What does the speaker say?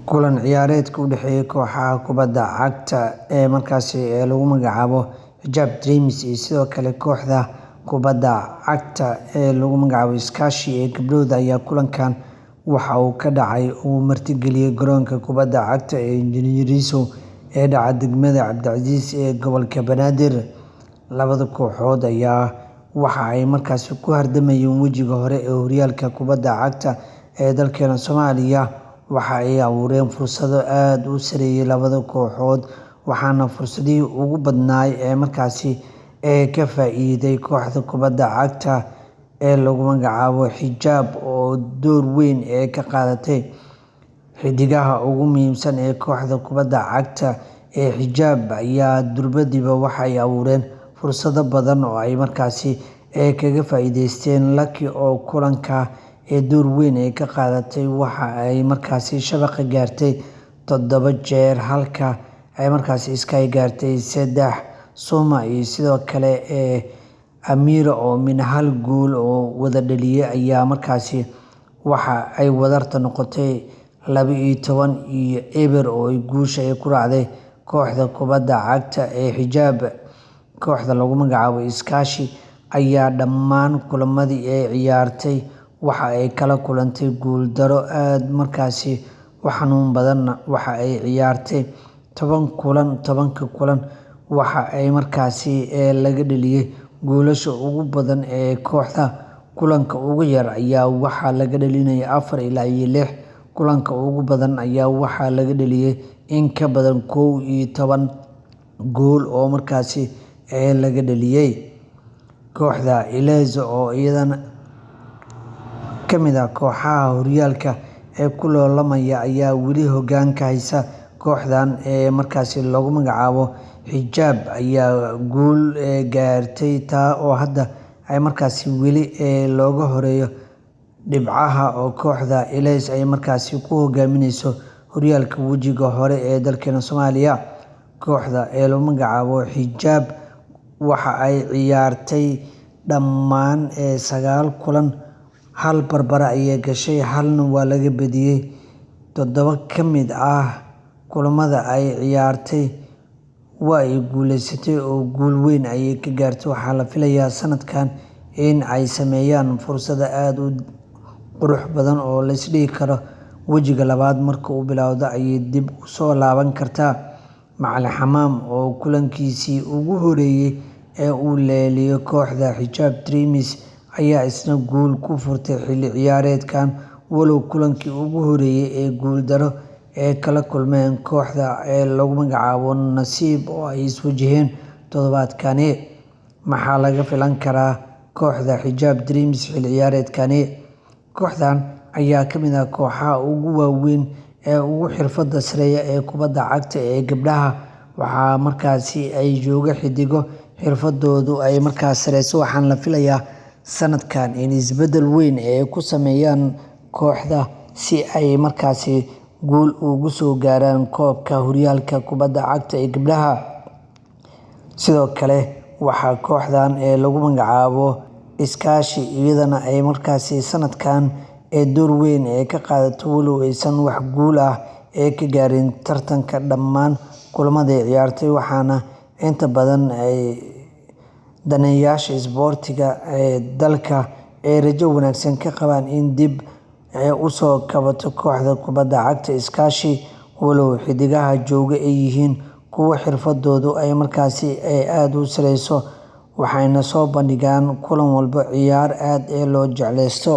Kulan ciyaareedka u dhexeeyay kooxaha kubadda cagta ee markaasi ee lagu magacaabo Xijaab Dreams iyo sidoo kale kooxda kubadda cagta ee lagu magacaabo Iskaashi ee gabdhahooda ayaa kulankan waxa uu ka dhacay uu martigeliyay garoonka kubadda cagta ee Injineer Yariisow ee dhaca degmada Cabdicasiis ee gobolka Banaadir. Labada kooxood ayaa waxa ay markaasi ku hardamayeen wejiga hore ee horyaalka kubadda cagta ee dalkeena Soomaaliya. Waxa ay abuureen fursado aad u sareeyay labada kooxood, waxaana fursadihii ugu badnaay ee markaasi ee ka faa'iiday kooxda kubadda cagta ee lagu magacaabo Xijaab oo door weyn ee ka qaadatay. Xidigaha ugu muhiimsan ee kooxda kubadda cagta ee Xijaab ayaa durbadiiba waxa ay abuureen fursado badan oo ay markaasi ee kaga faa'iideysteen. Lucky oo kulanka ee door weyn ee ka qaadatay waxa ay markaasi shabaqa gaartay 7 jeer, halka ay markaasi Sky gaartay 3. Suma iyo sidoo kale ee Amira oo min hal gool oo wada dhaliyay ayaa markaasi waxa ay wadarta noqotay 12-0 oo ay guusha ay ku raacday kooxda kubadda cagta ee Xijaab. Kooxda lagu magacaabo Iskaashi ayaa dhammaan kulamadii ay ciyaartay waxa ay kala kulantay guuldaro aad markaasi u xanuun badan. Waxa ay ciyaartay 10 kulan, 10-ka kulan waxa ay markaasi laga dhaliyay goolasha ugu badan ee kooxda. Kulanka ugu yar ayaa waxaa laga dhalinayay 4 ilaa iyo 6, kulanka ugu badan ayaa waxaa laga dhaliyay in ka badan 11 gool oo markaasi laga dhaliyay. Kooxda Ilays oo iyadana ka mid ah kooxaha horyaalka ee ku loolamaya ayaa weli hoggaanka haysa. Kooxdan ee markaasi lagu magacaabo Xijaab ayaa guul gaartay, taa oo hadda ay markaasi weli looga horeeyo dhibcaha oo kooxda Ilays ay markaasi ku hogaamineyso horyaalka wejiga hore ee dalkeena Soomaaliya. Kooxda ee lagu magacaabo Xijaab waxa ay ciyaartay dhammaan 9 kulan, hal barbara ayay gashay, halna waa laga badiyay. 7 ka mid ah kulamada ay ciyaartay waa ay guuleysatay oo guul weyn ayay ka gaartay. Waxaa la filayaa sanadkan in ay sameeyaan fursado aad u qurux badan oo la isdhihi karo wejiga labaad marka uu bilowdo ayay dib u soo laaban kartaa. Macalin Xamaam oo kulankiisii ugu horeeyay ee uu leeliyo kooxda Xijaab Dreams ayaa isna guul ku furtay xilli ciyaareedkan, walow kulankii ugu horeeyay ee guuldaro ee kala kulmeen kooxda ee lagu magacaabo Nasiib oo ay iswajaheen toddobaadkani. Maxaa laga filan karaa kooxda Xijaab Dreams xilli ciyaareedkani? Kooxdan ayaa ka mid ah kooxaha ugu waaweyn ee ugu xirfadda sareeya ee kubadda cagta ee gabdhaha. Waxaa markaasi ay jooga xidigo xirfadoodu ay markaas sareyso, waxaana la filayaa sanadkan in isbeddel weyn ee ku sameeyaan kooxda si ay markaasi guul ugu soo gaaraan koobka horyaalka kubadda cagta ee gabdhaha. Sidoo kale waxaa kooxdan ee lagu magacaabo Iskaashi iyadana ay markaasi sanadkan ee door weyn ee ka qaadato, walow aysan wax guul ah ee ka gaarin tartanka dhammaan kulamada ay ciyaartay. Waxaana inta badan ay daneeyayaasha isboortiga ee dalka ay rajo wanaagsan ka qabaan in dib u soo kabato kooxda kubadda cagta Iskaashi, walow xidigaha jooga ay yihiin kuwo xirfadoodu ay markaasi aad u sareyso, waxayna soo bandhigaan kulan walba ciyaar aad loo jecleysto.